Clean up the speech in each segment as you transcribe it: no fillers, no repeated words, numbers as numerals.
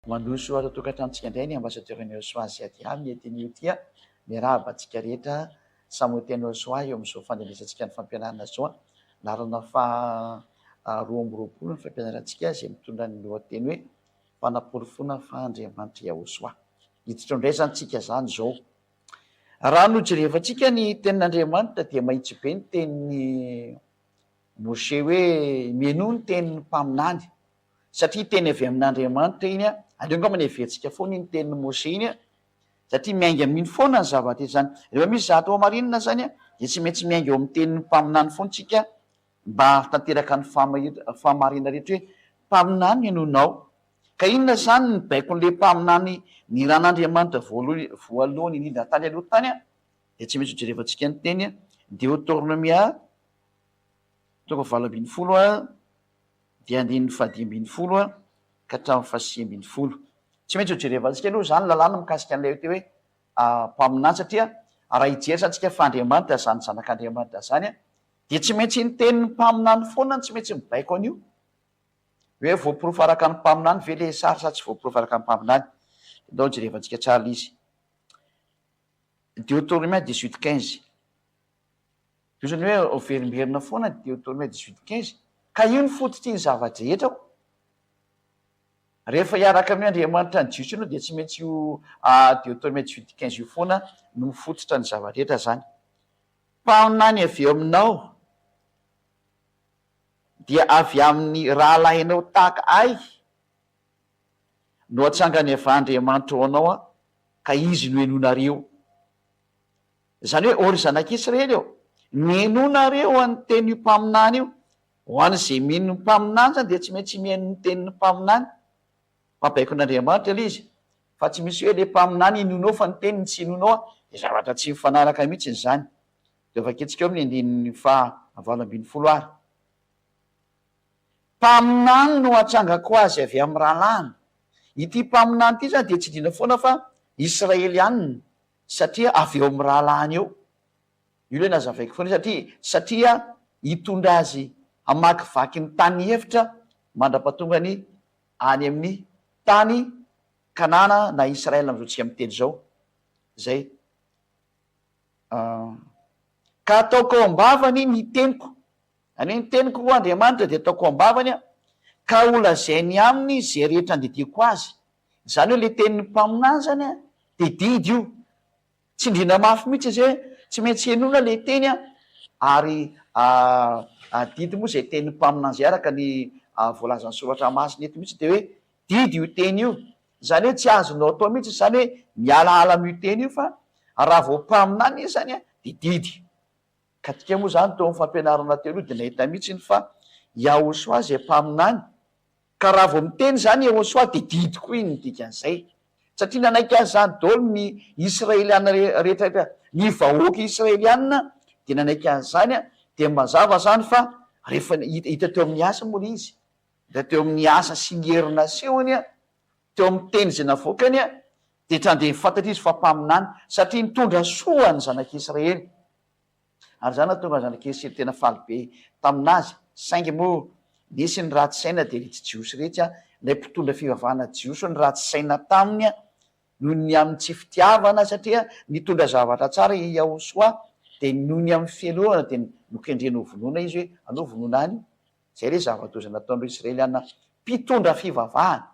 Mandroso ato an-tokantranontsika indray ny Ambassadeur Neosoa Ziadia mety anio ity. Miarahaba antsika rehetra samy ho teny Neosoa eo amin'izao fandrenesantsika ny fampianarana izao. Laharana faha 22 ny fampianarantsika izay mitondra ny lohateny hoe Fanaporofoana fa Andriamanitra Yahosoa. Hiditra indray izany tsika izany izao. Raha nojerevantsika ny tenin'Andriamanitra dia mahitsy be ny tenin'i Moshe hoe mihainoa ny tenin'ny mpaminany. Satria teny avy amin'Andriamanitra iny an, aleo angamba ny heverintsika foana iny tenin'i Moshe iny an, satria miainga amin'iny foana ny zavatra izany. Rehefa misy zavatra hohamarinina izany an, dia tsy maintsy miainga eo amin'ny tenin'ny mpaminany foana isika mba hahatanteraka ny fahamarinana rehetra hoe mpaminany henoinao. Ka inona izany ny baikon'ilay mpaminany niran'Andriamanitra voalohany indrindra tany aloha tany an, dia tsy maintsy hojerevantsika ny teny Deotornomia toko 18 an, dia andininy faha-15 ka hatramin'ny faha-19. Tsy maintsy ho jerevantsika aloha izany lalàna mikasika an'ilay atao hoe mpaminany satria raha hijery izany tsika fa Andriamanitra izany zanak'Andriamanitra izany dia tsy maintsy ny tenin'ny mpaminany foana no tsy maintsy mibaiko an'io. Hoe voaporofo araka ny mpaminany ve ilay sary sa tsy voaporofo araka ny mpaminany. Dia ndao jerevantsika tsara ilay izy. Deutéronome 18 15. Ohatrany hoe averimberina foana ny Deutéronome 18 15, ka io no fototry ny zava-drehetra ko. Rehefa hiaraka amin'ny Andriamanitra ny Jiosy aloha dia tsy maintsy io Deutéronome 18 15 io foana no mifototra ny zava-drehetra zany. Mpaminany avy eo aminao dia avy amin'ny rahalahinao tahaka ahy no hatsangany avy Andriamanitra ho anao ka izy no henoinareo. Izany hoe, ô ry zanak'Israely ô, mihainoa nareo an'ny tenin'io mpaminany io. Ho an'izay mino ny mpaminany izany dia tsy maintsy mihaino ny tenin'ny mpaminany. Mpampaikon'Andriamanitra ilay izy. Fa tsy misy hoe ilay mpaminany inoanao fa ny teniny tsy inoanao dia zavatra tsy mifanaraka mihitsy izany. Dia vakintsika eo amin'ny andininy faha 18 ary. Mpaminany no hatsangako azy avy amin'ny rahalahiny. Ity mpaminany ity izany dia tsindriana foana fa Israelianina. Satria avy eo amin'ny rahalahiny eo. Io ilay nazavaiko foana satria satria hitondra azy hamakivaky ny tany efitra mandra-pahatongany any amin'ny tany Kanana na Israel amin'izao tsika miteny izao. Izay. Ka ataoko ao am-bavany ny teniko. Izany hoe ny teniko hoy Andriamanitra dia ataoko ao am-bavany ka holazainy aminy izay rehetra andidiako azy. Izany hoe ilay tenin'ny mpaminany izany an, dia didy io. Tsindriana mafy mihitsy izay hoe tsy maintsy henoina ilay teny an, ary didy moa izay tenin'ny mpaminany izay araka ny voalazan'ny soratra masina eto mihitsy dia hoe didy io teny io. Izany hoe tsy azonao atao mihitsy izany hoe mialaala amin'io teny io fa raha vao mpaminany izy izany an, dia didy. Ka tika moa izany teo amin'ny fampianarana teo aloha dia nahita mihitsy ny fa Yahoshuah izay mpaminany Ka raha vao miteny izany Yehosua dia didy koa iny ny dikan'izay. Satria nanaiky azy izany daholo ny Israeliana rehetra rehetra, ny vahoaka Israeliana dia nanaiky an'izany, dia mazava izany fa rehefa hita teo amin'ny asa moa ilay izy, hita teo amin'ny asa sy ny hery nasehony, teo amin'ny teny izay navoakany, dia trandeha fantatra izy fa mpaminany, satria nitondra soa ny zanak'Israely. Ary izany nahatonga ny zanak'i Esely tena faly be tamin'azy. Saingy moa nisy ny ratsy saina dia iretsy Jiosy iretsy, ilay mpitondra fivavahana Jiosy no ratsy saina taminy noho ny amin'ny tsy fitiavana satria nitondra zavatra tsara i Yahosoa dia noho ny amin'ny fialonana dia nokendreny ho vonoina izy hoe aleo vonoina any. Izay ilay zava-doza nataon'ireo Israeliana mpitondra fivavahana.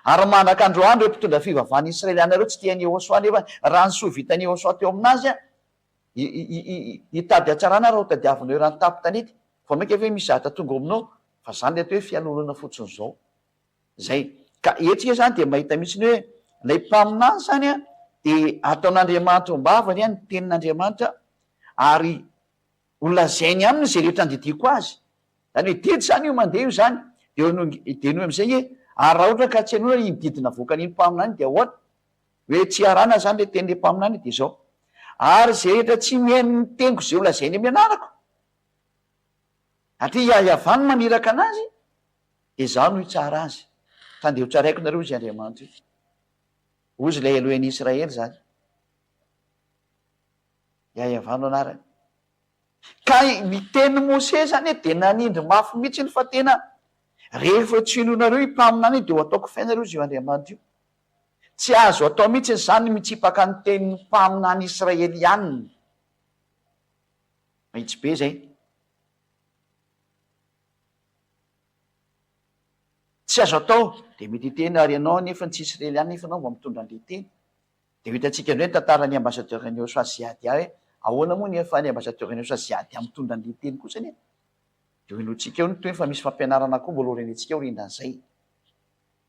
Ary mandraka androany ireo mpitondra fivavahana Israeliana ireo tsy tia an'i Yahosoa nefa raha ny soa vitan'i Yahosoa teo aminazy Hitady hatsarana raha ho tadiavinao eran'ny tampon-tanety, vao mainka ve misy zavatra tonga ao aminao fa zany le atao hoe fialonana fotsiny zao. Zay. Ka eto tsika zany dia mahita mihitsy ny hoe ilay mpaminany zany an dia ataon'Andriamanitra ao am-bavany an ny tenin'Andriamanitra ary ho lazainy aminy izay rehetra andidiako azy. Zany hoe didy zany io mandeha io zany. Dia dia henoy amizay hoe ary raha ohatra ka tsy henoina iny didy navoakan'iny mpaminany iny dia ahoana? Hoe tsy iharana izany ilay tenin'ilay mpaminany dia izao, Ary izay rehetra tsy mihaino ny teniko izay holazainy amin'ny anarako, satria i Yavah no maniraka anazy, dia izaho no hitsara azy. Ka andeha hotsaraiko nareo, hozy Andriamanitra io. Hozy ilay Elohen'i Israely izany. Yavah no anarany. Ka ny tenin'i Mosesy izany dia nanindry mafy mihitsy fa tena. Rehefa tsy henoinareo io mpaminany io dia ho ataoko fainareo izy io Andriamanitra io. Tsy azo atao mihitsy izany ny mitsipaka ny tenin'ny mpaminany israelianina. Mahitsy be izay. Tsy azo atao. Dia mety hiteny ary ianao anefa tsy israelianina nefa ianao mba mitondra an'ilay teny. Dia ho hitantsika indray ny tantaran'ny ambassadeur-n'i Yehosua Ziadia hoe ahoana moa ny ahafahan'ny ambassadeur-n'i Yehosua Ziadia mitondra an'ilay teny kosa anie. Dia ho henointsika eo ny tohiny fa misy fampianarana koa mbola ho renentsika aorianan'izay.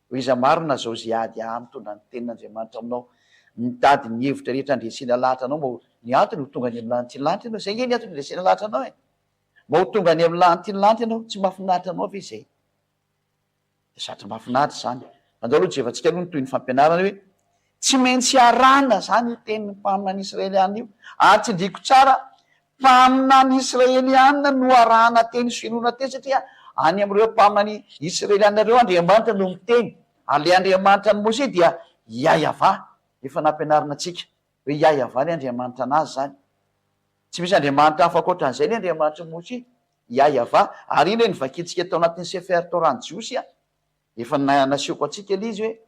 Hoe iza marina izao Ziadia mitondra ny tenin'Andriamanitra aminao, mitady ny hevitra rehetra handresena lahatra anao mba ho, ny antony ho tonga any amin'ny lanitry ny lanitra ianao, izay ange ny antony handresena lahatra anao e! Mba ho tonga any amin'ny lanitry ny lanitra ianao, tsy mahafinaritra anao ve izay? Dia zatra mahafinaritra izany. Andao aloha jerevantsika aloha ny tohin'ny fampianarana hoe tsy maintsy arahina izany io tenin'ny mpaminany israeliana io. Ary tsindriako tsara, mpaminany israeliana no arahana teny sy finoana teny satria any amin'ireo mpaminany israeliana ireo Andriamanitra no miteny. Ary ilay Andriamanitra an'i Mosesy dia Yahyahavah, efa nampianarina antsika hoe Yahyahavah ilay Andriamanitra an'azy izany. Tsy misy Andriamanitra hafa ankoatran'izay ny Andriamanitr'i Moshe, Yahyahavah. Ary iny ilay novakintsika tao anatin'ny Sefer Torah ny Jiosy an! Efa nasehoko antsika ilay izy hoe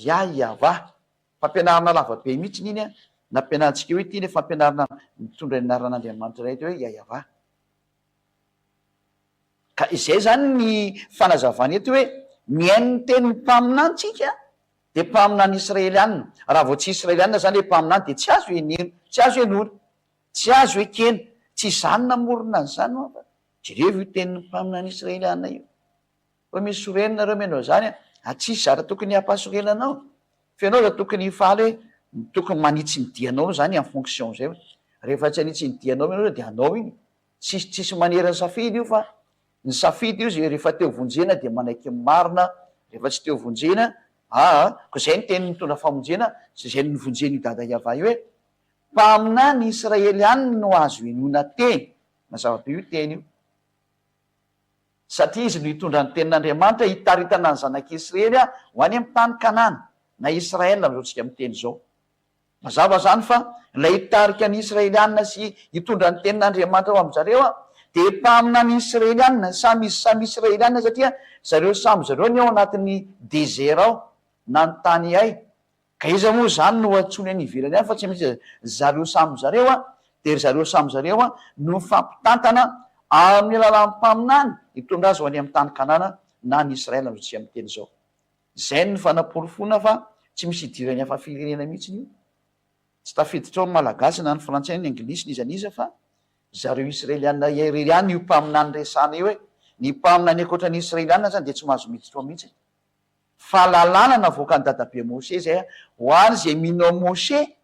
Yahyahavah. Fampianarana lava be mihitsy iny an! Nampianarintsika hoe ity ilay fampianarana mitondra ny anaran'Andriamanitra iray hoe Yahyahavah. Ka izay izany ny fanazavana eto hoe mihaino ny tenin'ny mpaminany tsika dia mpaminany israelianina. Raha vao tsy israelianina izany ilay mpaminany dia tsy azo heneno, tsy azo henoina, tsy azo ekena. Tsy izaho no namorona an'izany ho'a fa jerevo io tenin'ny mpaminany israelianina io. Hoe misy sorena nareo mihaino an'izany an, ary tsisy zatra tokony hampasorena anao. Fa ianao aza tokony hifaly hoe tokony manitsy ny dianao aloha izany en fonction izay hoe rehefa tsy hanitsy ny dianao ianao dia anao iny. Tsisy tsisy manery ny safidy io fa ny safidy io zay rehefa te ho vonjena dia manaiky ny marina, rehefa tsy te ho vonjena aa, koa zay ny teny nitondra famonjena sy zay novonjen'io dada Yavah io hoe mpaminany israelianina no azo henoina teny, mazava be io teny io, satria izy no hitondra ny tenin'Andriamanitra hitaritana ny zanak'Israely ho any amin'ny tany Kanana na Israel amin'izao tsika miteny izao. Mazava izany fa ilay hitarika ny Israelianina sy hitondra ny tenin'Andriamanitra ho amin-jareo dia mpaminany Israelianina, samy izy samy Israelianina satria zareo samy zareo ny ao anatin'ny désert ao na ny tany hay. Ka iza moa izany no antsoiny any ivelany any fa tsy misy zareo samy zareo dia ry zareo samy zareo no mifampitantana amin'ny alalan'ny mpaminany hitondra azy ho any amin'ny tany Kanana na any Israel amin'izao tsika miteny izao. Izay no fanaporofoana fa tsy misy idiran'ny hafa firenena mihitsy io. Tsy tafiditra ao ny Malagasy na ny Frantsay na ny Anglisy n'iza n'iza fa zareo Israeliana irery ihany io mpaminany resahana io hoe ny mpaminany ankoatra ny Israeliana zany dia tsy mahazo miditra ao mihitsy. Fa lalàna navoakan'i dadabe Moshe zay ho any zay mino an'i Moshe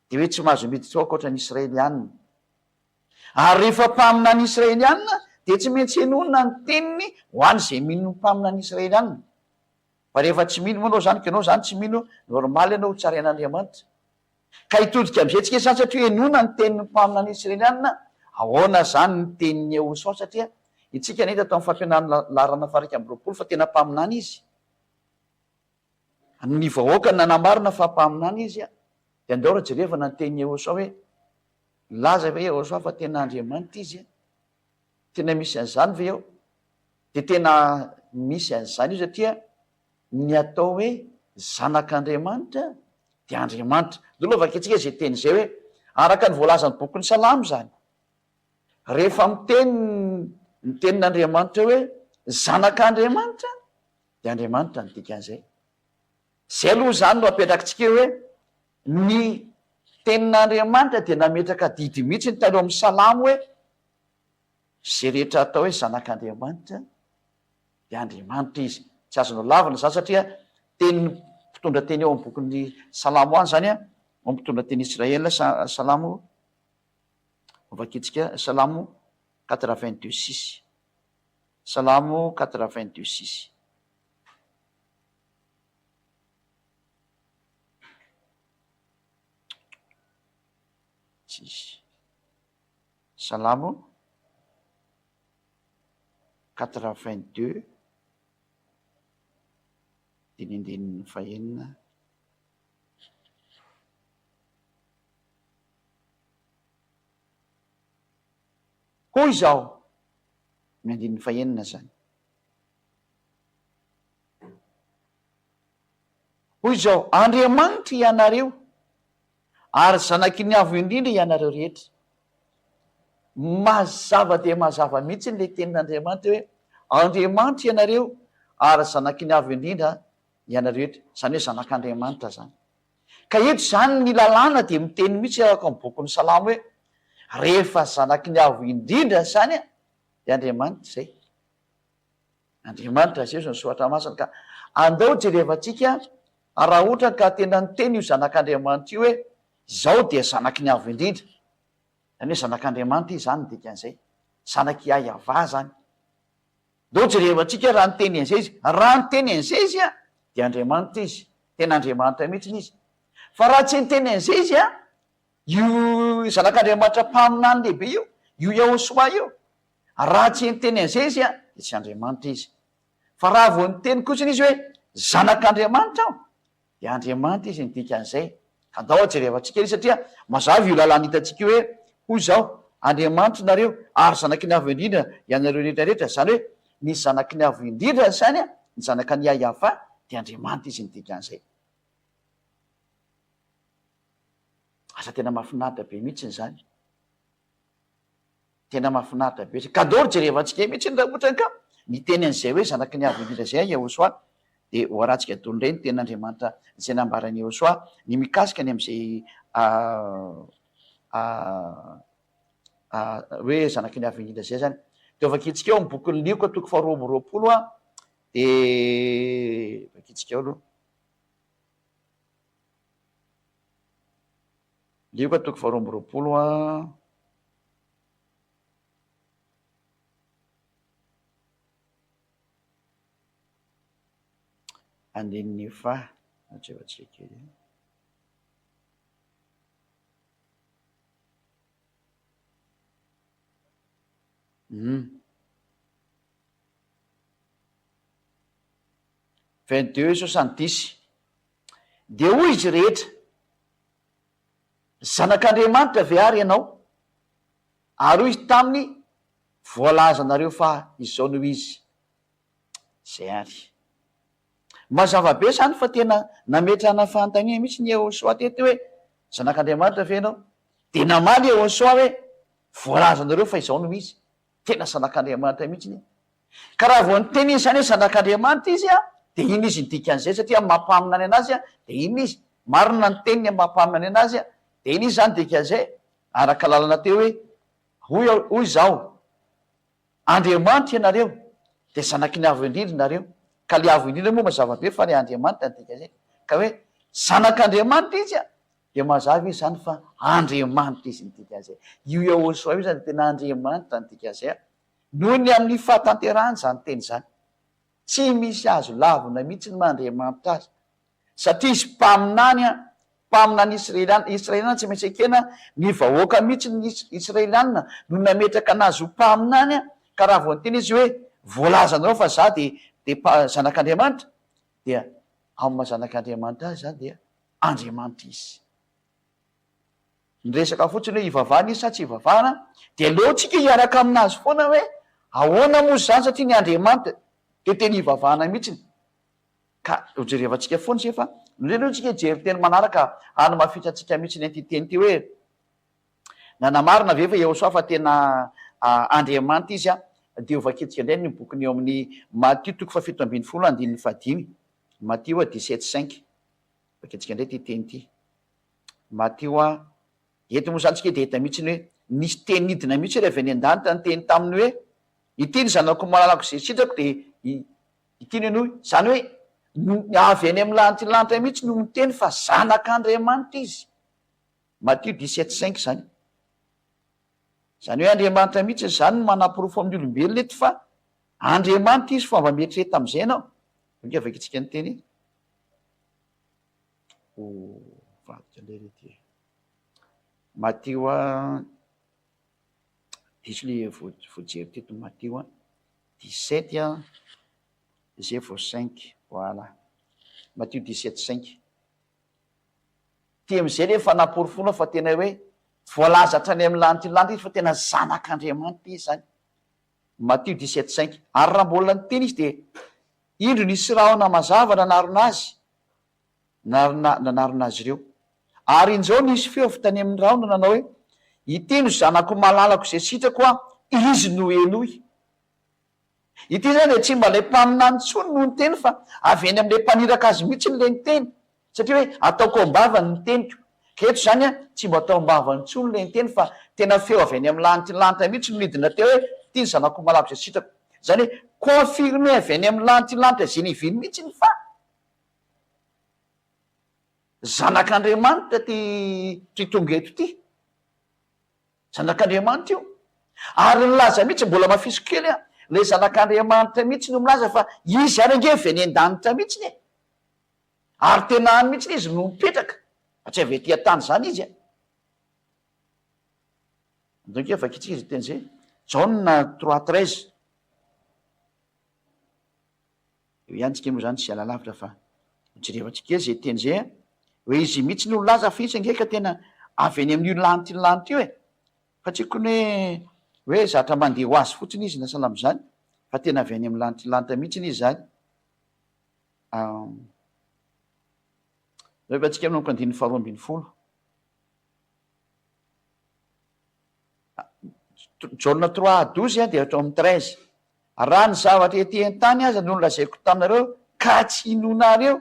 dia hoe tsy mahazo miditra ao ankoatra ny Israeliana. Ary rehefa mpaminany Israeliana dia tsy maintsy henoina ny teniny ho any izay mino ny mpaminany Israeliana. Fa rehefa tsy mino moa ianao izany ka ianao izany tsy mino, normal ianao ho tsarain'Andriamanitra. Ka hitodika amin'izay tsika izany satria henoina ny tenin'ny mpaminany Israeliana, ahoana izany ny tenin'i Yehosua satria itsika nahita tao amin'ny fampianarana laharana faha 21 fa tena mpaminany izy. Ny vahoaka nanamarina fa mpaminany izy dia andao raha jerevana ny tenin'i Yehosua hoe Nilaza ve Yehosua fa tena Andriamanitra izy? Tena misy an'izany ve eo? Dia tena misy an'izany io satria ny atao hoe zanak'Andriamanitra dia Andriamanitra. Ndao aloha vakintsika izay teny izay hoe araka ny voalazan'ny bokin'ny Salamo izany. Rehefa miteny ny tenin'Andriamanitra hoe zanak'Andriamanitra dia Andriamanitra no dikan'izay. Izay aloha izany no apetrakitsika eo hoe ny tenin'Andriamanitra dia nametraka didy mihitsy ny tany ao amin'ny Salamo hoe izay rehetra atao hoe zanak'Andriamanitra dia Andriamanitra izy. Tsy azonao lavina izany satria tenin'ny mpitondra teny ao amin'ny bokin'ny Salamo any izany, ao amin'ny mpitondra teny Israel, Salamo, hovakintsika Salamo 82 six. Salamo 82 six. Tsisy. Salamo 82 dimy andininy fahenina. Hoy izao, ny andininy fahenina izany. Hoy izao, Andriamanitra ianareo, ary zanaky ny Avo Indrindra ianareo rehetra. Mazava dia mazava mihitsy ilay tenin'Andriamanitra hoe, Andriamanitra ianareo, ary zanaky ny Avo Indrindra ianareo rehetra. Izany hoe zanak'Andriamanitra izany. Ka eto izany ny lalàna dia miteny mihitsy araka ny bokin'ny Salamo hoe, rehefa zanaky ny Avo Indrindra izany dia Andriamanitra izay. Andriamanitra aseho ny soratra masina ka andao jerevantsika raha ohatra ka tena niteny io zanak'Andriamanitra io hoe izao dia zanaky ny Avo Indrindra, izany hoe zanak'Andriamanitra izy izany ny dikan'izay, zanak'i Yavah izany. Ndao jerevantsika raha niteny an'izay izy, raha niteny an'izay izy an, dia Andriamanitra izy, tena Andriamanitra mihitsy izy. Fa raha tsy niteny an'izay izy an, io zanak'Andriamanitra mpaminany lehibe io, io Yahoshuah io, Raha tsy niteny an'izay izy dia tsy Andriamanitra izy. Fa raha vao niteny kotsiny izy hoe Zanak'Andriamanitra aho dia Andriamanitra izy ny dikan'izay. Ka ndao jerevantsika ery satria mazava io lalàna hitantsika io hoe hoy izao Andriamanitra nareo ary zanaky ny Avo Indrindra ianareo rehetra rehetra. Izany hoe ny zanaky ny Avo Indrindra izany, ny zanaka an'i Yahvah dia Andriamanitra izy ny dikan'izay. Asa tena mahafinaritra be mihitsiny izany. Tena mahafinaritra be zay. Cadeau ry jerevantsika mihitsy raha ohatra ka niteny an'izay hoe zanaky ny Avo Indrindra zay Yahoshuah dia ho arahantsika daholo indray ny tenin'Andriamanitra izay nambaran'i Yahoshuah ny mikasika ny amin'izay hoe zanaky ny Avo Indrindra zay zany. Dia ho vakintsika eo amin'ny bokin'ny Lioka toko faharoa amby 20 dia vakintsika eo aloha. Lioka toko faharoa amby 20 a. Andininy faha, jerevantsika kely. Hum. 22 70. Dia hoy izy rehetra, Zanak'Andriamanitra ve àry ianao? Ary hoy izy taminy, Voalazanareo fa izao no izy. Izay àry. Mazava be izany fa tena nametrahana fanontaniana mihitsy ny Yehosua teto hoe, Zanak'Andriamanitra ve ianao? Dia namaly Yehosua hoe, Voalazanareo fa izao no izy. Tena zanak'Andriamanitra mihitsy anie. Ka raha vao niteny izy izany hoe zanak'Andriamanitra izy an, dia iny izy ny dikan'izay satria amin'ny maha mpaminany anazy an, dia iny izy. Marina ny teniny amin'ny maha mpaminany anazy an, dia iny izy izany dikan'izay, araka lalana teo hoe, hoy aho, hoy izaho, Andriamanitra ianareo, dia zanaky ny Avo Indrindra nareo. Ka le Avo Indrindra moa mazava be fa le Andriamanitra ny dikan'izay. Ka hoe zanak'Andriamanitra izy an, Dia mazava izy izany fa Andriamanitra izy ny dikan'izay. Io Yahoshuah io izany dia tena Andriamanitra ny dikan'izay noho ny amin'ny fahatanterahany izany teny izany. Tsy misy azo lavina mihitsy ny maha Andriamanitra azy. Satria izy mpaminany an, mpaminany Israeliana, Israeliana tsy maintsy ekena, ny vahoaka mihitsy ny Israeliana no nametraka anazy ho mpaminany an, ka raha vao niteny izy hoe voalazanareo fa za dia dia zanak'Andriamanitra dia amin'ny maha zanak'Andriamanitra azy izany dia Andriamanitra izy. Ny resaka fotsiny hoe hivavahana izy sa tsy hivavahana dia aleontsika hiaraka aminazy foana hoe ahoana moa izany satria ny Andriamanitra dia tena hivavahana mihitsiny. Ka hojerevantsika foana izay fa ndreo aloha tsika hijery teny manaraka hanamafisantsika mihitsiny an'ity teny ity hoe nanamarina ve fa Yehosua fa tena Andriamanitra izy dia hovakintsika indray ny bokiny eo amin'ny Matio toko fahafito ambinifolo andininy fahadimy Matio dix-sept cinq. Vakintsika indray ity teny ity. Matio a, eto moa izany tsika dia hita mihitsy ny hoe nisy teny nidina mihitsy ary avy any an-danitra niteny taminy hoe, ity ny zanako malalako izay sitrako dia ity no henoy. Izany hoe avy any amin'ny lanitra lanitra mihitsy no miteny fa zanak'Andriamanitra izy. Matio 17 5 izany. Izany hoe Andriamanitra mihitsy izany no manaporofo amin'ny olombelona eto fa Andriamanitra izy fa mba mieritrereta amin'izay ianao. Vaky vakintsika ny teny. Ho vadika indray ry ity e. Matio a, diso le voajery teto Matio a, 17 a, zay vao 5, voilà. Matio 17 5. Ty amizay le fanaporofoana fa tena hoe voalaza hatrany amin'ny lanitra lanitra izy fa tena zanak'Andriamanitra izy zany. Matio 17 5. Ary raha mbola niteny izy dia indro nisy rahona mazava nanarona azy. Narina nanarona azy ireo. Ary injao nisy feo avy tany amin'ny rahona nanao hoe, Ity no Zanako malalako izay sitrako aho, Izy no henoy. Ity izany dia tsy mba ilay mpaminany intsony no niteny fa avy eny amin'ilay mpaniraka azy mihitsy ilay niteny. Satria hoe ataoko am-bavany ny teniko. Ka eto izany an, tsy mba atao am-bavany intsony ilay niteny fa tena feo avy any amin'ny lanitra lanitra mihitsy no nidina teo hoe, ity ny Zanako malalako izay sitrako. Izany hoe confirmer avy any amin'ny lanitra lanitra izay niviany mihitsy ny fa. Zanak'Andriamanitra ity ity tonga eto ity. Zanak'Andriamanitra io. Ary nilaza mihitsy, mbola hamafisiko kely an, ilay Zanak'Andriamanitra mihitsy no milaza fa izy ary ange avy any an-danitra mihitsy e. Ary tena any mihitsy izy no mipetraka, fa tsy avy aty an-tany izany izy an. Andao ange vakintsika izay teny izay. Jaona 3:13. Eo ihany tsika moa zany tsy hiala lavitra fa hojerevantsika kely zay teny zay an, hoe izy mihitsy no nilaza fa izy ange ka tena avy eny amin'io lanitra io lanitra io e, fa tsy kony hoe hoe zatra mandeha ho azy fotsiny izy na sahala amin'izany fa tena avy any amin'ny lanitra io lanitra mihitsy izy zany. Rehefa tsika manomboka andininy faharoa 12. Jaona 3 12 dia hatramin'ny 13. Raha ny zavatra ety an-tany aza no nolazaiko taminareo ka tsy inoanareo,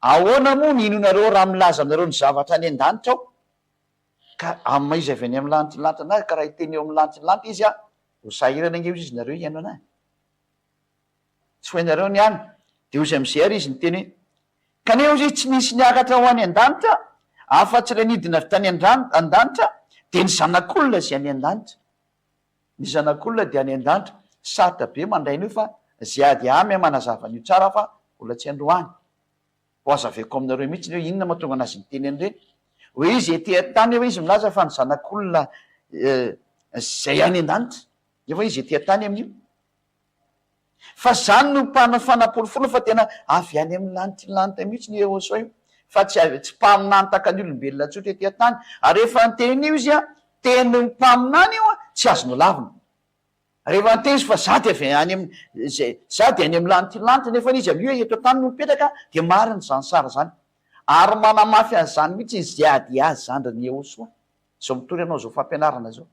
ahoana moa no hinoanareo raha milaza aminareo ny zavatra any an-danitra aho? Ka amin'ny maha izy avy any amin'ny lanitra lanitra anazy, ka raha hiteny eo amin'ny lanitra lanitra izy aho, ho sahirana ange hozy izy nareo hihaino anahy. Tsy ho hainareo ny any. Dia hozy amin'izay ary izy niteny hoe, Kanefa hozy izy tsy nisy niakatra ho any an-danitra, afa-tsy ilay nidina avy tany an-danitra, dia ny Zanak'olona izay any an-danitra. Ny Zanak'olona dia any an-danitra. Sarotra be mandray an'io fa zay ady amy manazava an'io tsara fa mbola tsy androany. Ho azavaiko aminareo mihitsy ny hoe inona mahatonga anazy niteny an'ireny. Hoe izy ety an-tany hoe izy milaza fa ny Zanak'olona izay any an-danitra. Nefa izy ety an-tany amin'io. Fa zany no mpana fanaporofoana fa tena avy any amin'ny lanitry lanitra mihitsy ny Yehosua io, fa tsy avy tsy mpaminany tahaka ny olombelona tsotra ety an-tany. Ary rehefa niteny io izy an, tenin'ny mpaminany io an, tsy azonao lavina. Rehefa niteny izy fa za dia avy any amin'ny zay za dia any amin'ny lanitry lanitra nefa izy amin'io eto an-tany no mipetraka dia marina izany sary izany. Ary manamafy an'izany mihitsy ny Ziadià zandrin'i Yehosua, izao mitory anao izao fampianarana izao.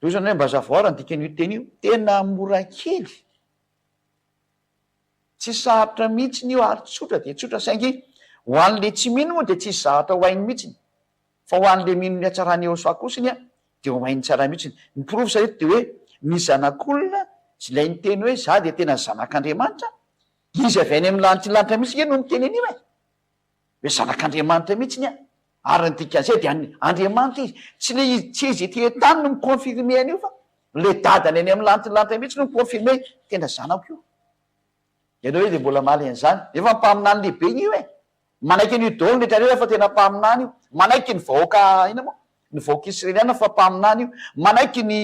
Toy izany hoe mba hazavao ary ny dikan'io teny io. Tena mora kely. Tsy sarotra mihitsiny io ary tsotra dia tsotra saingy ho an'le tsy mino moa dia tsisy zavatra ho hainy mihitsiny. Fa ho an'le mino ny hatsaran'i Yehosua kosiny dia ho hainy tsara mihitsiny. Ny porofo izany eto dia hoe ny zanak'olona izay ilay niteny hoe za dia tena zanak'Andriamanitra, izy avy any amin'ny lanitra lanitra mihitsy nge no miteny an'io e. Hoe zanak'Andriamanitra mihitsy ny ahy. Ary ny dikan'izay dia an' Andriamanitra izy. Tsy le izy, tsy izy ety an-tany no mi-confirmer an'io fa le dadany any amin'ny lanitra lanitra mihitsy no mi-confirmer hoe tena zanako io. Ianao ve dia mbola hamaly an'izany? Nefa mpaminany lehibe io e! Manaiky an'io daholo ny rehetra rehetra fa tena mpaminany io. Manaiky ny vahoaka inona moa? Ny vahoaka israeliana fa mpaminany io. Manaiky ny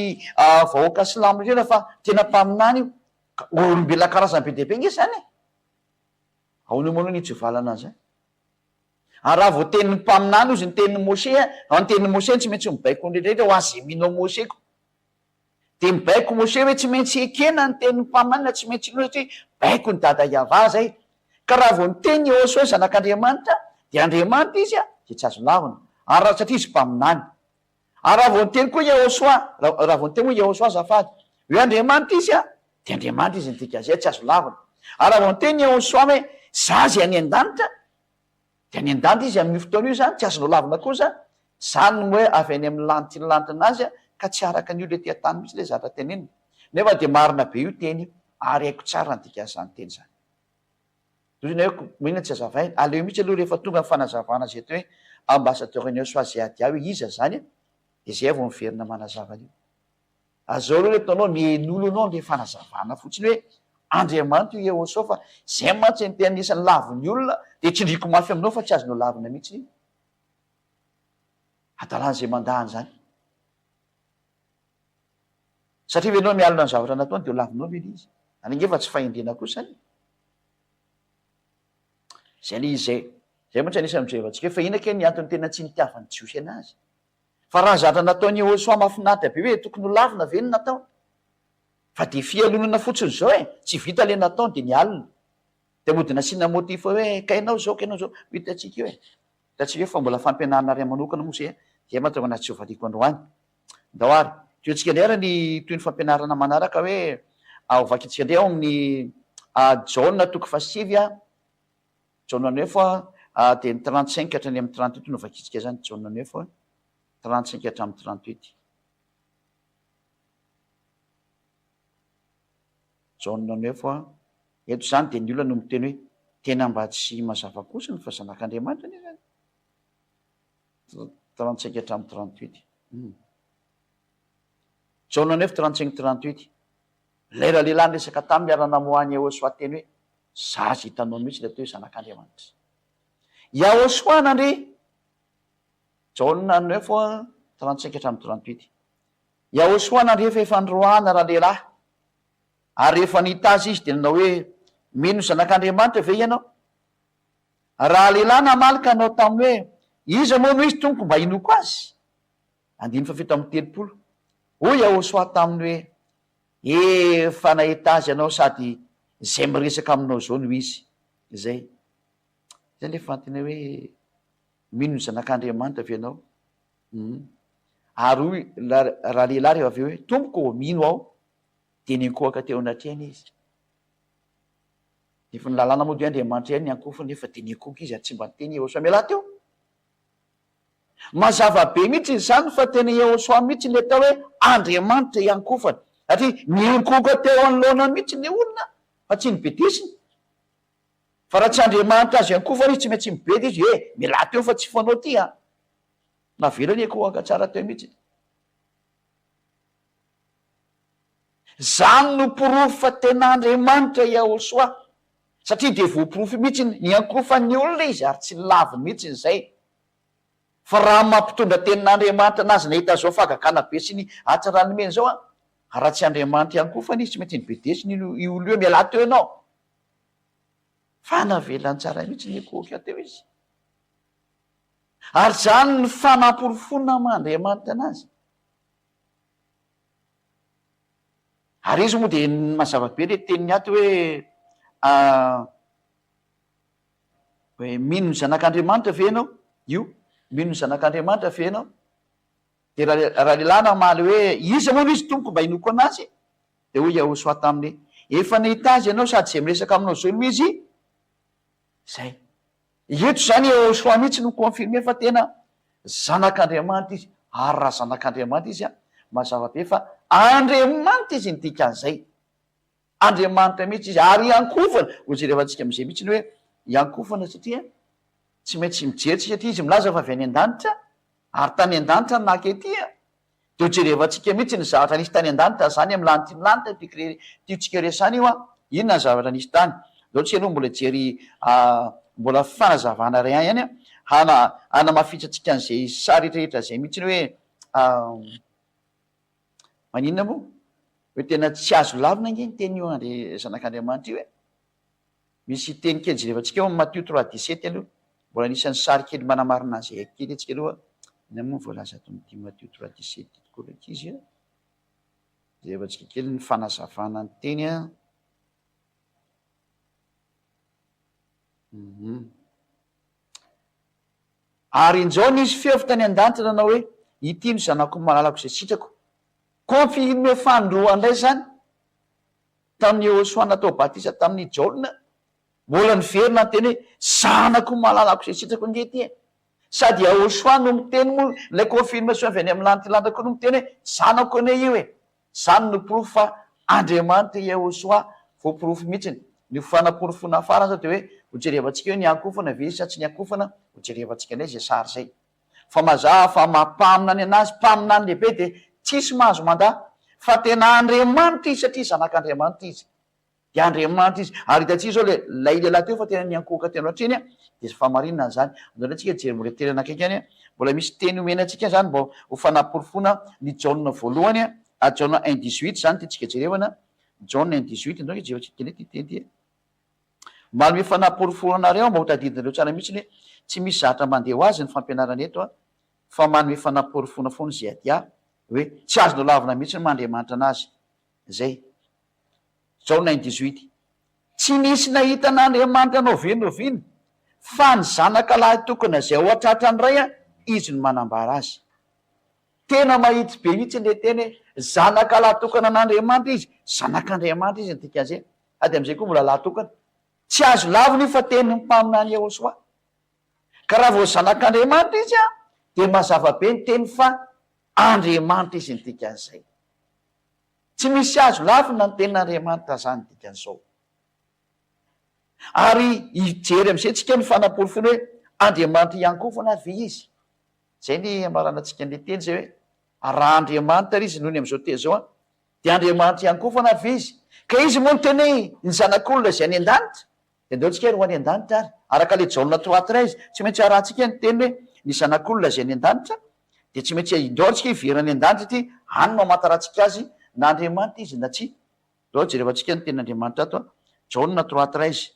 vahoaka silamo rehetra fa tena mpaminany io. Olombelona karazany be dia be nge izany e! Ahoana moa aloha ny hitsivalana an'izay? Ary raha vao tenin'ny mpaminany ozy ny tenin'i Moshe a, ny tenin'i Moshe tsy maintsy mibaiko ny rehetra rehetra ho azy mino an'i Moshe ko. Dia mibaiko Moshe hoe tsy maintsy ekena ny tenin'ny mpaminany na tsy maintsy inoana satria baikon'i Dada Yavah zay. Ka raha vao niteny Yehosua hoe zanak'Andriamanitra dia Andriamanitra izy a, dia tsy azo lavina. Ary raha satria izy mpaminany. Ary raha vao niteny koa Yehosua, raha vao niteny moa Yehosua azafady, hoe Andriamanitra izy a, dia Andriamanitra izy ny dikan'izay, tsy azo lavina. Ary raha vao niteny Yehosua hoe za izay any an-danitra, dia any an-danitra izy amin'io fotoana io izany, tsy azonao lavina koa izany. Izany no hoe avy any amin'ny lanitry ny lanitra azy ka tsy araka ny olona ety an-tany mihitsy ilay zavatra tenenina. Nefa dia marina be io teny io, ary haiko tsara ny dikan'izany teny izany. Toy ny hoe inona tsy azavaina? Aleo mihitsy aloha rehefa tonga ny fanazavana izay atao hoe ambassadeur ny Swaziadia hoe iza izany e, dia izay vao miverina manazava an'io. Azao aloha reto anao mihaino aloha anao le fanazavana fotsiny hoe Andriamanitra io Yehosua fa izay mantsy ny tena anisan'ny lavin'ny olona dia tsindriako mafy aminao fa tsy azonao lavina mihitsy io. Hadalan'izay mandà an'izany. Satria ve ianao mialona ny zavatra nataony dia ho lavinao ve ilay izy? Any ange fa tsy fahendrena kosa any e! Izay ilay izy izay. Izay mantsy anisan'ny mijery antsika hoe fa inona kay ny antony tena tsy nitiavan'ny Jiosy anazy? Fa raha ny zavatra nataon'i Yehosua mahafinaritra be hoe tokony ho lavina ve ny nataony? Fa dia fialonana fotsiny izao e! Tsy vita ilay nataony dia nialona. Dia mody nasiana motif hoe ka ianao izao, ka ianao izao. Ho hitantsika eo e. Hitantsika eo fa mbola fampianarana iray manokana moa izay dia mahatonga anazy tsy ho valiako androany. Ndao ary, tohintsika indray ary ny tohin'ny fampianarana manaraka hoe ho vakintsika indray ao amin'ny Jaona toko fahasivy a, Jaona neuf a, dia ny 35 hatrany amin'ny 38 no vakintsika izany, Jaona neuf, 35 hatramin'ny 38. Jaona neuf a, eto izany dia ny olona no miteny hoe tena mba tsy mazava kosa ny fa zanak'Andriamanitra anie izany. 35 hatramin'ny 38. Hum. Jaona neuf 35 38. Ilay ralehilahy niresaka taminy ary namoahan'i Yehosua teny hoe, Zaza hitanao mihitsy ilay atao hoe Zanak'Andriamanitra. Yahosua nandre. Jaona neuf 35 hatramin'ny 38. Yahosua nandre fa efa noroahana ralehilahy. Ary rehefa nahita azy izy dia nanao hoe, Mino ny Zanak'Andriamanitra ve ianao? Raha lehilahy namaly ka nanao taminy hoe, Iza moa no izy, Tompoko, mba hinoako azy? Andininy faha-37. Hoy Yahoshuah taminy hoe, Efa nahita azy ianao sady izay miresaka aminao izao no izy. Izay. Izay ilay fanontaniana hoe, Mino ny Zanak'Andriamanitra ve ianao? Hum. Ary hoy ralehilahy rehefa avy eo hoe, Tompoko ô, mino aho. Dia niankohoka teo anatrehany izy. Nefa ny lalàna moa dia hoe Andriamanitra ihany ny ankofa nefa dia niankohoka izy ary tsy mba niteny Yehosua mialà teo. Mazava be mihitsy izany fa tena Yehosua mihitsy ilay atao hoe Andriamanitra iankofana satria niankohoka teo anoloana mihitsy ny olona fa tsy nibedesiny. Fa raha tsy Andriamanitra azo iankofana izy tsy maintsy mibedy izy eh mialà teo fa tsy fanao ty an. Navelany hiankohoka tsara teo mihitsy. Izany no porofo fa tena Andriamanitra i Yahoshuah, satria dia voaporofo mihitsy ny niankohofan'ny olona izy ary tsy laviny mihitsy izay. Fa raha mampitondra tenin'Andriamanitra anazy nahita izao fahagagana be sy ny hatsaran'ny mena izao an, raha tsy Andriamanitra iankohofana izy tsy maintsy nibedesiny io olona io, mialà teo ianao. Fa navelany tsara mihitsy niankohoka teo izy. Ary izany no fanamporofoana maha Andriamanitra anazy. Ary izy moa dia mazava be le teniny ato hoe hoe mino ny zanak'Andriamanitra ve ianao? Io, mino ny zanak'Andriamanitra ve ianao? Dia ralehilahy namaly hoe iza moa no izy tompoko mba hinoako anazy? Dia hoy Yahoshuah taminy hoe efa nahita azy ianao sady izay miresaka aminao izao no izy. Izay. Eto izany Yehoshuah mihitsy no mi-confirmer fa tena Zanak'Andriamanitra izy, ary raha Zanak'Andriamanitra izy an, mazava be fa Andriamanitra izy ny dikan'izay. Andriamanitra mihitsy izy, ary hiankofana, ho jerevantsika amin'izay mihitsy ny hoe hiankofana satria tsy maintsy mijery tsika satria izy milaza fa avy any an-danitra, ary tany an-danitra no naka ety an. Dia ho jerevantsika mihitsy ny zavatra nisy tany an-danitra zany amin'ny lanitry ny lanitra io tiako tiantsika resahana io an! Inona ny zavatra nisy tany? Ndao tsika aloha mbola hijery mbola fanazavana iray ihany an, hana hanamafisantsika an'izay sary rehetrarehetra izay mihitsy hoe maninona moa? Hoe tena tsy azo lavina ange ny tenin'io Andri- Zanak'Andriamanitra io e! Misy teny kely jerevantsika ao amin'ny Matio trois dix-sept aloha. Mbola anisan'ny sary kely manamarina an'izay kely antsika aloha. Inona moa no voalaza ato amin'ity Matio trois dix-sept ity tokoa ry ankizy a? Jerevantsika kely ny fanazavana ny teny a. Mhm. Ary injao nisy feo avy tany an-danitra nanao hoe, Ity no Zanako malalako izay sitrako. Confirmer fanindroany indray izany. Tamin'i Yehosua natao batisa tamin'i Jaona, mbola niverina niteny hoe, Zanako malalako izay sitrako ange ity e! Sady Yahosua no miteny moa, ilay confirmation avy any amin'ny lantilanta koa no miteny hoe, Zanako anie io e! Izany no porofo fa Andriamanitra i Yahosua, voaporofo mihitsiny. Ny ho fanaporofoana farany izao dia hoe, hojerevantsika hoe niankofana ve izy sa tsy niankofana, hojerevantsika indray izay sary izay. Fa mazava fa maha mpaminany anazy, mpaminany lehibe dia tsisy mahazo mandà fa tena Andriamanitra izy satria zanak'Andriamanitra izy. Dia Andriamanitra izy. Ary hitantsika izao ilay ilay lehilahy teo fa tena niankohoka teo anatrehany an, dia fahamarinana izany. Andao indray tsika hijery mbola teny anakaiky any an, mbola misy teny omena antsika izany mba ho fanaporofoana ny Jaona voalohany an, Jaona un dix huit izany tiantsika jerevana, Jaona un dix huit, andao ange jerevantsika kely ity teny ity e. Manome fanaporofoana anareo aho mba ho tadidinareo tsara mihitsy hoe tsy misy zatra mandeha ho azy ny fampianarana eto a, fa manome fanaporofoana foana izay adia hoe tsy azonao lavina mihitsy ny maha Andriamanitra anazy. Zay. Jaona un dix huit. Tsy nisy nahita an'Andriamanitra na oviana na oviana, fa ny Zanaka lahitokana izay ao an-tratran'ny Ray, Izy no manambara Azy. Tena mahitsy be mihitsy ilay teny hoe Zanaka lahy-tokana an'Andriamanitra Izy. Zanak'Andriamanitra Izy ny dikan'izay. Sady amin'izay koa mbola lahy-tokana. Tsy azo lavina io fa tenin'ny mpaminany Yehosua. Ka raha vao Zanak'Andriamanitra Izy dia mazava be ny teny fa Andriamanitra Izy ny dikan'izay. Tsy misy azo lavina ny tenin'Andriamanitra izany dikan'izao. Ary hijery amin'izay tsika ny fanaporofoana hoe Andriamanitra ihany koa foana ary ve Izy? Izay ny hamaranantsika an'ilay teny izay hoe, raha Andriamanitra ary Izy noho ny amin'izao teny izao an, dia Andriamanitra ihany koa foana ary ve Izy? Ka Izy moa niteny hoe ny Zanak'olona izay any an-danitra, dia ndao tsika ary ho any an-danitra ary. Araka ilay Jaona 3:13, tsy maintsy arahantsika ny teny hoe ny Zanak'olona izay any an-danitra, dia tsy maintsy indao tsika hiverina any an-danitra ity, any no hamantarantsika Azy na Andriamanitra Izy na tsia. Ndao jerevantsika ny tenin'Andriamanitra ato an, Jaona 3:13.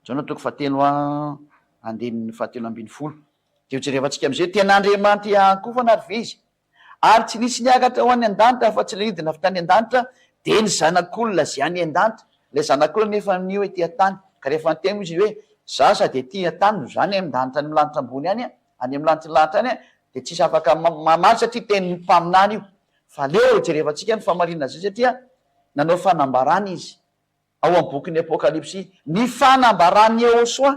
Jaona toko fahatelo andininy fahatelo ambin'ny folo. Dia hojerevantsika amin'izay hoe tena Andriamanitra iankohofana ary ve Izy? Ary tsy nisy niakatra ho any an-danitra afa-tsy ilay nidina avy tany an-danitra, dia ny Zanak'olona izay any an-danitra. Ilay Zanak'olona nefa amin'io ety an-tany. Ka rehefa niteny moa Izy hoe, Izaho sady ety an-tany no izaho any an-danitra any amin'ny lanitra ambony any, any amin'ny lanitry ny lanitra any, dia tsisy afaka mamaly satria tenin'ny mpaminany io. Fa aleo hojerevantsika ny fahamarinana izay satria nanao fanambarana Izy. Ao amin'ny bokin'ny Apokalypsy, ny fanambaran'i Yehosua,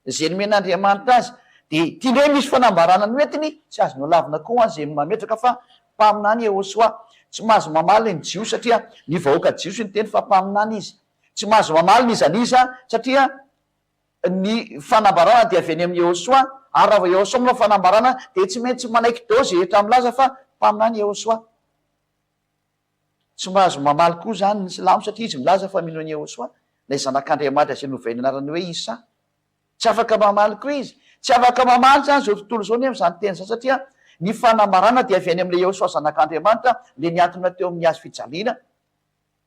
izay nomen'Andriamanitra azy, dia ity indray misy fanambarana noentiny, tsy azonao lavina koa izay mametraka fa mpaminany Yehosua. Tsy mahazo mamaly ny Jiosy satria ny vahoaka Jiosy niteny fa mpaminany izy. Tsy mahazo mamaly n'iza n'iza satria ny fanambarana dia avy any amin'i Yehosua, ary raha vao Yehosua manao fanambarana dia tsy maintsy manaiky daholo izay rehetra milaza fa mpaminany Yehosua. Tsy mahazo mamaly koa izany ny silamo satria izy milaza fa mino an'i Yehosua, ilay zanak'Andriamanitra izay novainy anarana hoe Issa. Tsy afaka mamaly koa izy. Tsy afaka mamaly izany izao tontolo izao nefa izany teny izany satria ny fanambarana dia avy any amin'ilay Yehosua zanak'Andriamanitra, ilay nihantona teo amin'ny hazo fijaliana,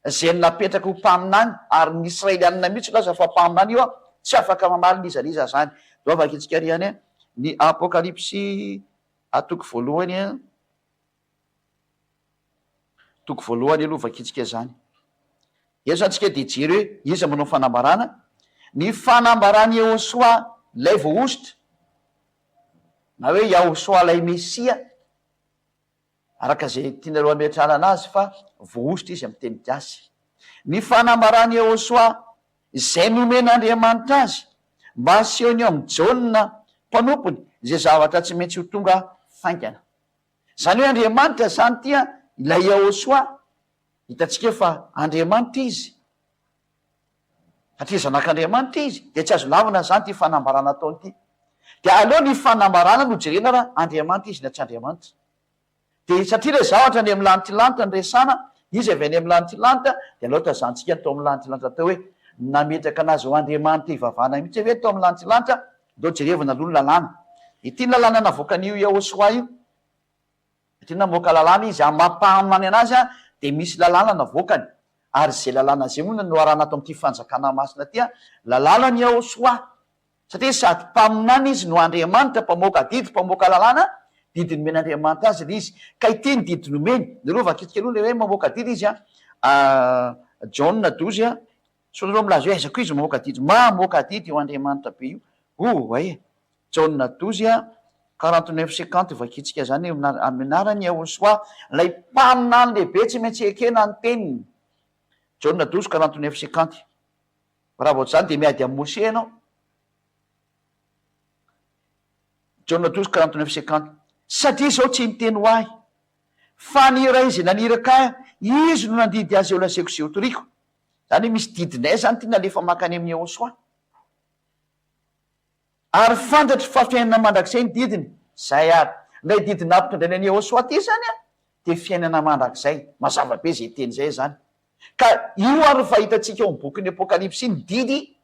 izay napetraka ho mpaminany, ary ny Israelianina mihitsy milaza fa mpaminany io, tsy afaka mamaly n'iza n'iza izany. Ndao vakintsika ary ihany ny Apokalypsy toko voalohany. Toko voalohany aloha vakintsika izany. Eto izany tsika dia hijery hoe iza manao fanambarana. Ny fanambaran'i Yehosua ilay voahosotra, na hoe Yahosua ilay Mesia, araka izay tianareo hametrahana anazy fa voahosotra izy amin'ny teny gasy. Ny fanambaran'i Yehosua izay nomen'Andriamanitra azy mba hasehony eo amin'i Jaona mpanompony izay zavatra tsy maintsy ho tonga faingana. Izany hoe Andriamanitra izany ity an, ilay Yahoshuah, hitantsika fa Andriamanitra Izy, satria Zanak'Andriamanitra Izy, dia tsy azo lavina izany ity fanambarana ataony ity. Dia aleo ny fanambarana no jerena raha Andriamanitra Izy na tsy Andriamanitra. Dia satria ilay zavatra any amin'ny lanitrilanitra no resahana, Izy avy any amin'ny lanitrilanitra, dia aleo tazantsika ny tao amin'ny lanitrilanitra tao hoe nametraka an'Azy ho Andriamanitra hivavahana mihitsy ve tao amin'ny lanitrilanitra? Ndao jerevana aloha ny lalàna. Ity ny lalàna navoakan'io Yahoshuah io. Satria namoaka lalàna izy, amin'ny maha mpaminany anazy dia misy lalàna navoakany. Ary izay lalàna izay moa no noarahana ato amin'ity fanjakana masina ity, lalànan'i Yahoshuah. Satria sady mpaminany izy no Andriamanitra, mpamoaka didy, mpamoaka lalàna, didy nomen'Andriamanitra azy ilay izy. Ka ity ny didy nomeny. Nareo vakintsika aloha ilay hoe mamoaka didy izy an. Jaona 12, Sao nareo milaza hoe aiza koa izy mamoaka didy? Mamoaka adidy io Andriamanitra be io. Oay! Jaona 12 a, 49 50 vakintsika izany amin'ny anaran'i Yahoshuah, ilay mpaminany lehibe tsy maintsy ekena ny teniny. Jaona 12 49 50. Raha vao tsy izany dia miady amin'i Moshe ianao. Jaona 12 49 50. Satria izao tsy niteny ho ahy, fa ny Ray izay naniraka ahy, Izy no nandidy azy holazaiko sy hotoriko. Izany hoe misy didinay izany ity nalefa mankany amin'i Yehosua. Ary fantatro fa fiainana mandrakizay ny didiny. Izay ary. Ilay didy nampitondrainy an'i Yehosua ity izany an, dia fiainana mandrakizay. Mazava be izay teny izay izany. Ka io ary no fahitantsika ao amin'ny bokin'ny Apokalypsy ny didy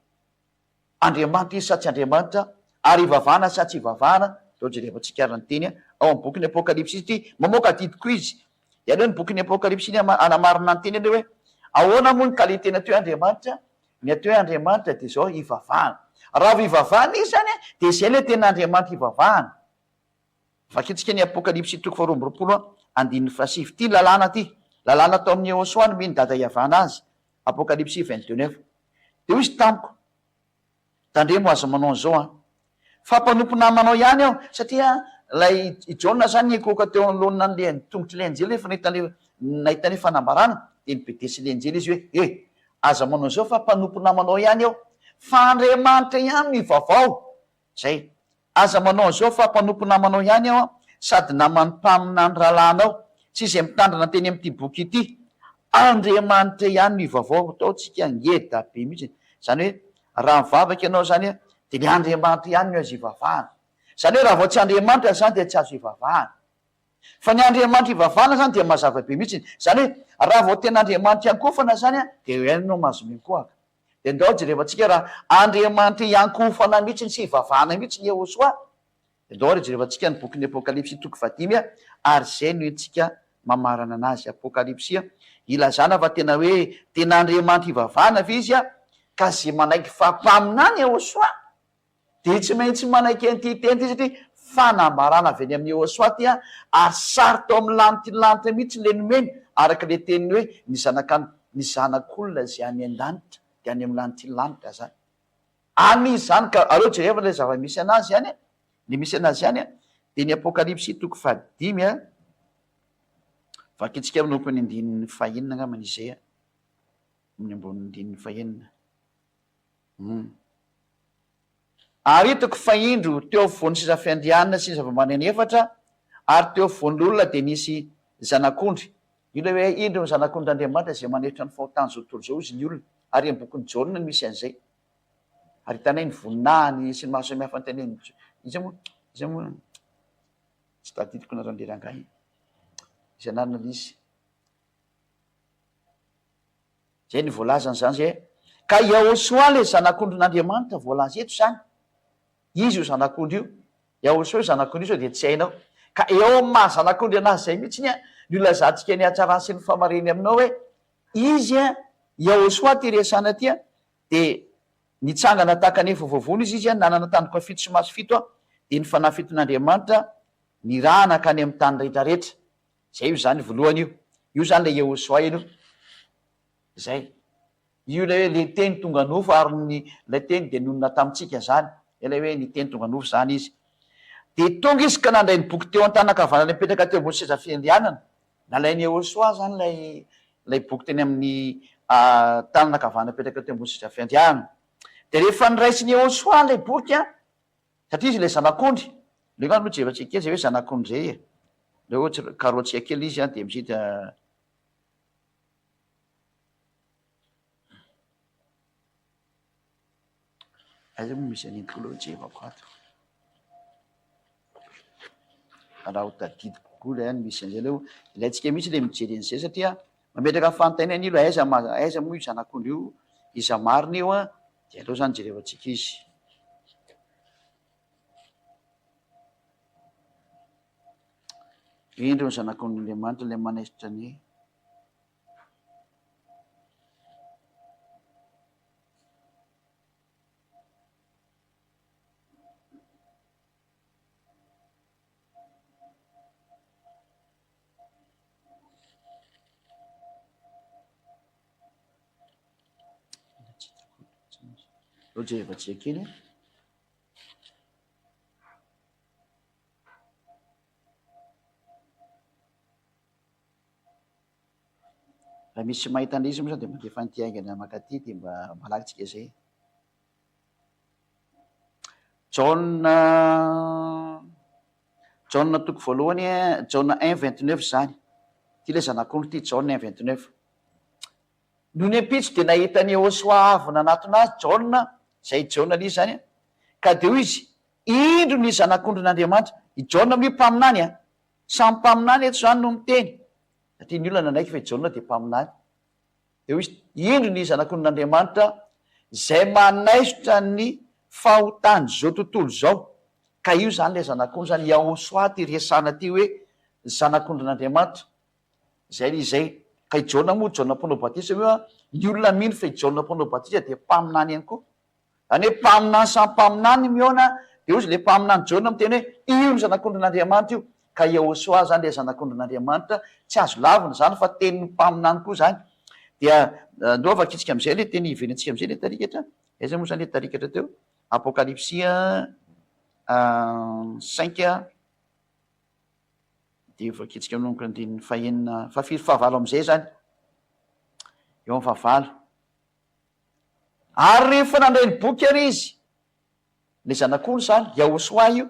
Andriamanitra izy sa tsy Andriamanitra, ary ivavahana sa tsy ivavahana, izao jerevantsika ary ny teny ao amin'ny bokin'ny Apokalypsy ity, mamoaka adidy koa izy. Dia aleo ny bokin'ny Apokalypsy iny hanamarina ny teny aloha hoe, ahoana moa ny qualité-ny atao hoe Andriamanitra? Ny atao hoe Andriamanitra dia izao, ivavahana. Raha vao ivavahana izy izany dia izay ilay tena Andriamanitra ivavahana. Vakintsika ny Apokalypsy toko faharoa amby roapolo andininy fahasivy. Ity lalàna ity, lalàna tao amin'i Yehosua nomen'i Dada Iavana azy, Apokalypsy 22 9. Dia hoy izy tamiko, Tandremo aza manao an'izao an! Fa mpanompo namanao ihany aho, satria ilay i Jaona izany niankohoka teo anoloana an'ilay tongotr'ilay anjely rehefa nahita an'ilay nahita an'ilay fanambarana, dia nibedesy ilay anjely izy hoe, E! Aza manao an'izao fa mpanompo namanao ihany aho, fa Andriamanitra ihany no ivavaho. Zay. Aza manao an'izao fa mpanompo namanao ihany aho sady naman'ny mpaminany rahalahinao sy izay mitandrina teny amin'ity boky ity. Andriamanitra ihany no ivavao. Ataontsika ngeda be mihitsy. Izany hoe raha mivavaka ianao izany dia ilay Andriamanitra ihany no azo ivavahana. Izany hoe raha vao tsy Andriamanitra izany dia tsy azo ivavahana. Fa ny Andriamanitra ivavahana izany dia mazava be mihitsy. Izany hoe raha vao tena Andriamanitra iankohofana izany dia eo ihany ianao mahazo miankohoka. Dia ndao jerevantsika raha Andriamanitra iankohofana mihitsy sy ivavahana mihitsy ny Yehosua. Dia ndao ary jerevantsika ny bokin'ny Apokalypsy toko fahadimy ary izay no entintsika mamarana anazy. Apokalypsy ilazana fa tena hoe tena Andriamanitra ivavahana ve izy ka izay manaiky fa mpaminany Yehosua Dia tsy maintsy manaiky an'ity teny ity satria fanambarana avy any amin'i Yehosua ity an, ary sary tao amin'ny lanitry ny lanitra mihitsy ilay nomeny, araka ilay teniny hoe ny zanaka ny zanak'olona izay any an-danitra dia any amin'ny lanitry ny lanitra izany. Any izy izany ka aleo jerevana ilay zava-misy anazy any, ny misy anazy any dia ny Apokalypsy toko fahadimy an, vakintsika manomboka ny andininy fahenina angambany izay an, amin'ny ambonin'ny andininy fahenina. Hum. Ary hitako fa indro, teo afovoan'ny seza fiandrianana sy ny zava-maneno efatra, ary teo afovoan'ny loholona dia nisy Zanak'ondry. Io ilay hoe, Indro ny Zanak'ondrin'Andriamanitra izay manesotra ny fahotan'izao tontolo izao, hozy ny olona. Ary amin'ny bokin'i Jaona no misy an'izay. Ary hitanay ny voninahiny sy ny maha samihafa ny tenen'i Iza moa? Iza moa? Tsy tadidiko ny anaran'ilay rangahy. Iza anarana ilay izy? Zay no voalazany zany zay. Ka Yahosoa le zanak'ondrin'Andriamanitra voalaza eto zany. Izy io zanak'ondry io. Yahosoa io zanak'ondry io sao dia tsy hainao. Ka eo amin'ny maha zanak'ondry anazy zay mihitsiny an, no ilazantsika ny hatsarany sy ny famareny aminao hoe, izy an, Yahosoa ty resahana ty an, dia nitsangana tahaka ny efa voavono izy, izy an, nanana tandroka fito sy maso fito an, dia ny fanahy fiton'Andriamanitra nirahana hankany amin'ny tany rehetrarehetra. Zay io zany voalohany io. Io zany le Yehosoa io. Zay. Io ilay hoe le teny tonga nofo ary ny ilay teny dia nonina tamintsika zany. Ilay hoe ny teny tonga nofo zany izy. Dia tonga izy ka nandray ny boky teo an-tanan-kavanana nipetraka teo ambony seza fiandrianana. Nalain'i Yehosoa zany ilay ilay boky teny amin'ny tanana ankavanana nipetraka teo ambony seza fiandrianana. Dia rehefa noraisin'i Yehosoa ilay boky an, Satria izy ilay zanak'ondry. Aleo aloha jerentsika kely izay hoe zanak'ondry izay e. Aleo ohatra karotsika kely izy an, dia mizidy Aiza moa misy an'iny koa aloha jerevako ato. Raha ho tadidiko koa ilay any misy an'izay aloha. Ilaintsika mihitsy ilay mijery an'izay satria mametraka fanontaniana io aiza aiza moa io zanak'ondry io, iza marina io an, dia aleo izany jerevantsika izy. Indro ny zanak'ondrin'Andriamanitra ilay manaisotra ny. Aleo jerevantsika kely e. Raha misy mahita an'ilay izy moa zany dia mandefa an'ity haingana mankaty dia mba malaky tsika izay. Jaona Jaona toko voalohany, Jaona un 29 izany. Ity ilay zanak'ondry ity, Jaona un 29. Nony ampitso dia nahita an'i Yehôsoa avy nanatona azy Jaona, izay Jaona ilay izy izany, ka dia hoy izy, Indro ny Zanak'ondrin'Andriamanitra. I Jaona moa mpaminany an! Samy mpaminany eto izany no miteny, satria ny olona nanaiky fa i Jaona dia mpaminany. Dia hoy izy, Indro ny Zanak'ondrin'Andriamanitra izay manaisotra ny fahotan'izao tontolo izao. Ka io izany ilay Zanak'ondry izany, Yahoshuah ity resahana ity hoe Zanak'ondrin'Andriamanitra. Izay ilay izay. Ka i Jaona moa, Jaona mpanao batisa moa, ny olona mino fa i Jaona mpanao batisa dia mpaminany ihany koa. Izany hoe mpaminany samy mpaminany mihaona, dia hozy ilay mpaminany Jaona miteny hoe, io ny Zanak'ondrin'Andriamanitra io. Ka Yehosua izany ilay Zanak'ondrin'Andriamanitra, tsy azo lavina izany fa tenin'ny mpaminany koa izany. Dia ndao vakitsika amin'izay ilay teny hiverentsika amin'izay ilay tarikatra. Aiza moa izany ilay tarikatra teo? Apokalypsy 5 dia vakitsika manomboka andininy fahenina, fahafiry, fahavalo amin'izay izany. Eo amin'ny fahavalo. Ary rehefa nandray ny boky ary izy, ilay zanak'ondry izany, Yahosoa io,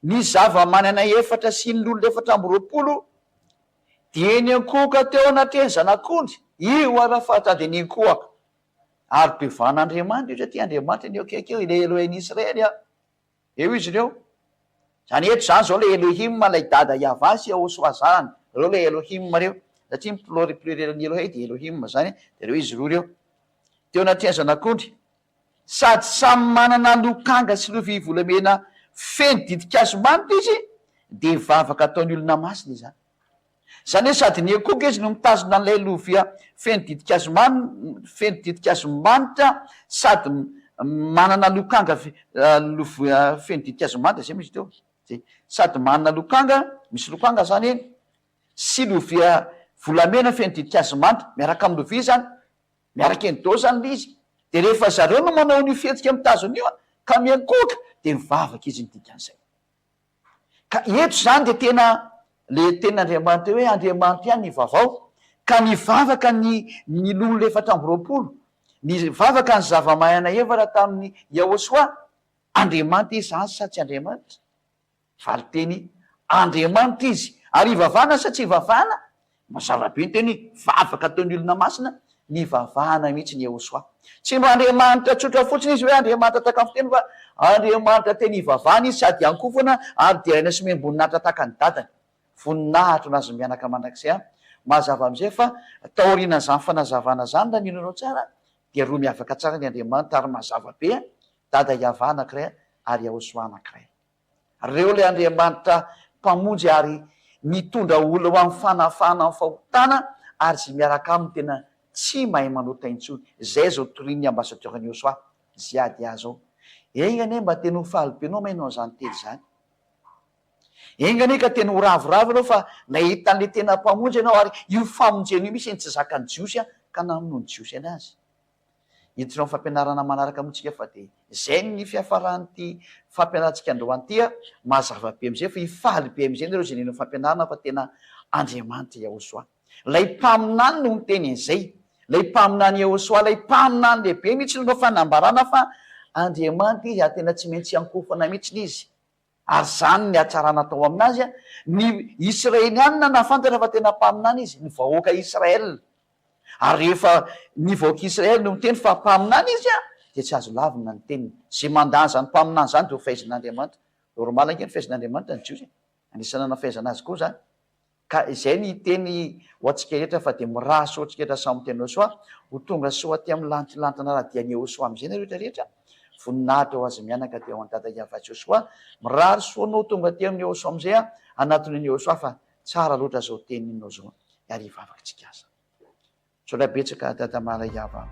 Ny zava-manana efatra sy ny lolona 24 dia niankohoka teo anatrehan'ny Zanak'ondry, io Arafat dia niankohoka. Ary bevan'Andriamanitra io satria Andriamanitra no eo akaiky eo, ilay Elohen'i Israely an! Eo izy ireo. Izany eto izany izao ilay Elohim, ilay Dada Yavah sy Yahoshuah zanany, ireo ilay Elohim ireo. Satria ny pluriel-n'ny Elohei dia Elohim izany, dia ireo izy roa ireo. Teo anatrehan'ny Zanak'ondry. Sady samy manana lokanga sy lovia volamena feno ditin-kazo manitra izy, dia vavaka ataon'ny olona masina izany. Izany hoe sady niankohoka izy no mitazona an'ilay lovia feno ditin-kazo feno ditin-kazo manitra sady manana lokanga lovia feno ditin-kazo manitra, izay moa izy teo, izay, sady manana lokanga, misy lokanga izany eny, sy lovia volamena feno ditin-kazo manitra, miaraka amin'ny lovia izany, Miaraka eny daholo zany le izy, de rehefa zareo no manao an'io fihetsika mitazona io an, ka miankohoka de mivavaka izy ny dikan'izay. Ka eto zany de tena le tenin'Andriamanitra hoe Andriamanitra ihany ny vavao, ka nivavaka ny ny loholona 24, nivavaka ny zava-mahana efatra tamin'i Yahosoa, Andriamanitra izy zany sa tsy Andriamanitra? Valinteny, Andriamanitra Izy. Ary ivavahana sa tsy ivavahana? Mazava be ny teny hoe vavaka ataon'ny olona masina, nivavahana mihitsy ny Yehosua. Tsy mba Andriamanitra tsotra fotsiny Izy hoe Andriamanitra tahaka ny fiteny fa Andriamanitra tena ivavahana Izy sady iankohofana ary deraina sy omem-boninahitra tahaka ny dadany. Voninahitra ho an'Azy mianaka mandrakizay an! Mazava amin'izay fa taorianan'izany fanazavana izany raha mino anao tsara dia roa miavaka tsara ny Andriamanitra ary mazava be an! Dada Yavah anankiray ary Yahosua anankiray. Reo ilay Andriamanitra Mpamonjy ary mitondra olona ho amin'ny fanafahana amin'ny fahotana ary izay miaraka aminy tena tsy mahay manota intsony. Izay izao torian'ny ambassadeur ny Yosua, Ziadia zao. Enga anie mba tena ho faly be enao maheno an'izany teny izany. Enga anie ka tena ho ravoravo enao fa nahita an'ilay tena Mpamonjy enao ary io famonjena io mihitsy no tsy zakan'ny Jiosy ka namonoan'ny Jiosy anazy. Hiditra amin'ny fampianarana manaraka moa tsika fa dia izay ny fiafaran'ity fampianarantsika androany ity a! Mazava be amin'izay fa hifaly be amin'izay nareo izay nino ny fampianarana fa tena Andriamanitra Yahoshuah. Ilay mpaminany no niteny an'izay. Ilay mpaminany Yahoshuah, ilay mpaminany lehibe mihitsy no nanao fanambarana fa Andriamanitra izy ary tena tsy maintsy hiankohofana mihitsy izy. Ary izany ny hatsarana atao aminazy, ny Israelianina nahafantatra fa tena mpaminany izy, ny vahoaka Israel. Ary rehefa ny vahoaka Israel no miteny fa mpaminany izy, dia tsy azo lavina ny teniny. Izay mandà an'izany mpaminany izany dia ho faizin'Andriamanitra. Normal ange ny faizin'Andriamanitra ny Jiosy e. Anisan'ny nanafaizana azy koa izany. Ka izay ny teny ho antsika rehetra fa dia mirary soa antsika rehetra samy miteny Yehosua ho tonga soa aty amin'ny lanitra lanitra anara-dia an'i Yehosua amin'izay nareo rehetra rehetra voninahitra ho azy mianaka aty ao an-dada Yavah Josoa mirary soa anao tonga aty amin'i Yehosua amin'izay an hanatona an'i Yehosua fa tsara loatra izao teninao izao ary hivavaka tsika aza Misaotra betsaka Dada Malaiava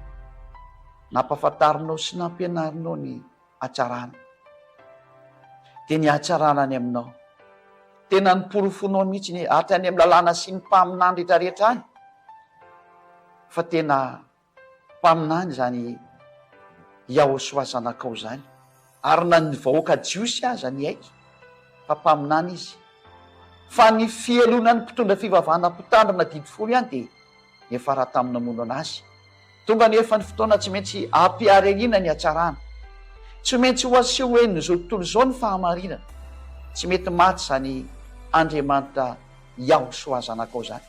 nampafantarinao sy nampianarinao ny hatsarana. Dia ny hatsarana any aminao. Tena noporofoinao mihitsy ny hatrany amin'ny lalàna sy ny mpaminany rehetrarehetra any fa tena Mpaminany izany Yahoshuah zanakao izany, ary na ny vahoaka jiosy aza niaiky fa mpaminany izy. Fa ny fialonan'ny mpitondra fivavahana mpitandrina didy folo ihany dia niafara tamin'ny namono anazy. Tonga anefa ny fotoana tsy maintsy ampiharihariana ny hatsarana. Tsy maintsy ho aseho henon'izao tontolo izao ny fahamarinana. Tsy mety maty izany Andriamanitra Yahoshuah zanakao izany.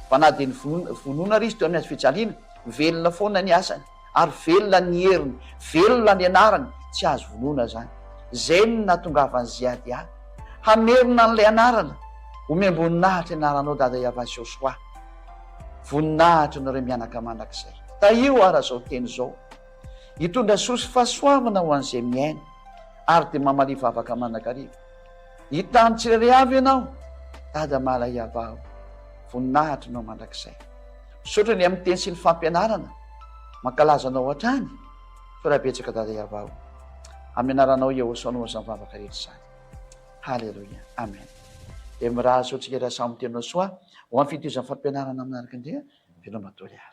Fa na dia novonoina ary izy teo amin'ny hazo fijaliana, velona foana ny asany, ary velona ny heriny, velona ny anarany, tsy azo vonoina izany. Izay no nahatongavan'i Ziadia hamerina an'ilay anarana, Omem-boninahitra ny anaranao Dada Yavah Josoa. Voninahitra anareo mianaka mandrakizay. Tahio ara izao teny izao. Hitondra soa sy fahasoavana ho an'izay mihaino, ary dia mamalia vavaka mandrakariva. Hitany tsirairay avy ianao, Dada Malaiava o. Voninahitro anao mandrakizay. Misaotra ny amin'ny teny sy ny fampianarana. Mankalaza anao hatrany. Misaotra betsaka Dada Yava o. Amin'ny anaranao Yehosoa no izany vavaka rehetra izany. Haleloia. Amen. Dia mirary soa antsika raha samy tena soa ho amin'ny fitohizan'ny fampianarana manaraka indray. Veloma Toliara.